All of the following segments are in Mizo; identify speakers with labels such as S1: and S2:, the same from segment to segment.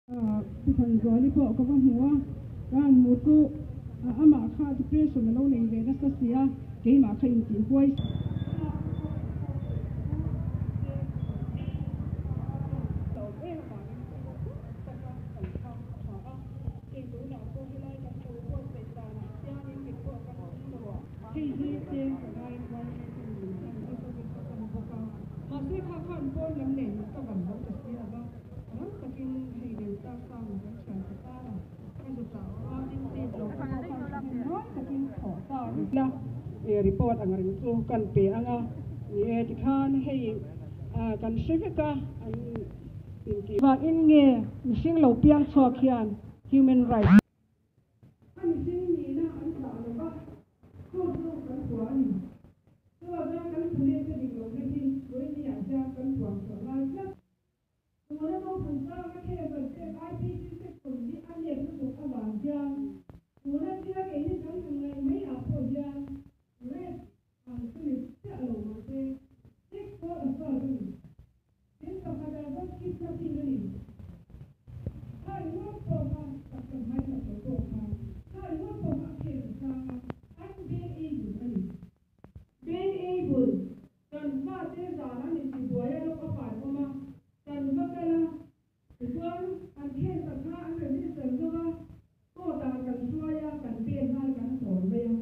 S1: Pi Thanzuali pawh ka va hmu a, ka han hmu chu amah kha depression a lo nei ve nasa si a, keimah kha intih huai. Hei hi cheng ka ngai Mahse kha khan pawn lam nei ka van lo ta si lo va, rang takin hei lem ta sang kan thian ta tan a, ka zu chah a, tin seat lo te pawh khan thahnem ngai takin thawh ta ni la, report ang reng chu kan pe ang a, ni e tikhan hei kan hre vek a, an intih vangin nge mihring lo piang chhuak hian human rights. A mihring nihna an zah lo va, chu chu kan hua a ni. Chuvangin kan police te dik lohna hi Rohini-ah hian kan puan chhuah ngai tlat. Tuna naupang tlanga case an pek IPC section hi a nep lutuk avang hian tuna thila keini kan han ngaih mai ah pawh hian rape ang chu ni chiah lo mahse sexual assault a ni. Tin pakhatah chuan kidnapping a ni. Kha ringawt pawh kha taksa hmaikhat lo pawh khan kha ringawt pawh kha a case a sang a, unbailable a ni. Bailable, kan fate zan an intibuai a lawk a pan awm a, kan va kal a, tichuan an case a kha an register zo va, court ah kan hruai a, kan bail nghal kan hawn mai a,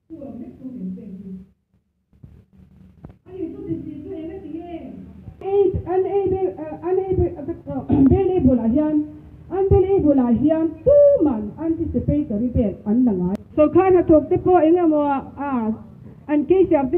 S1: chu ang vek chu min pek hi. Ani chu ti si chu eng a ti nge? Unbailable ah hian Unbailable ah hian tuman anticipatory bail an la ngai. Sawrkar hnathawk te pawh eng emaw an case siam te.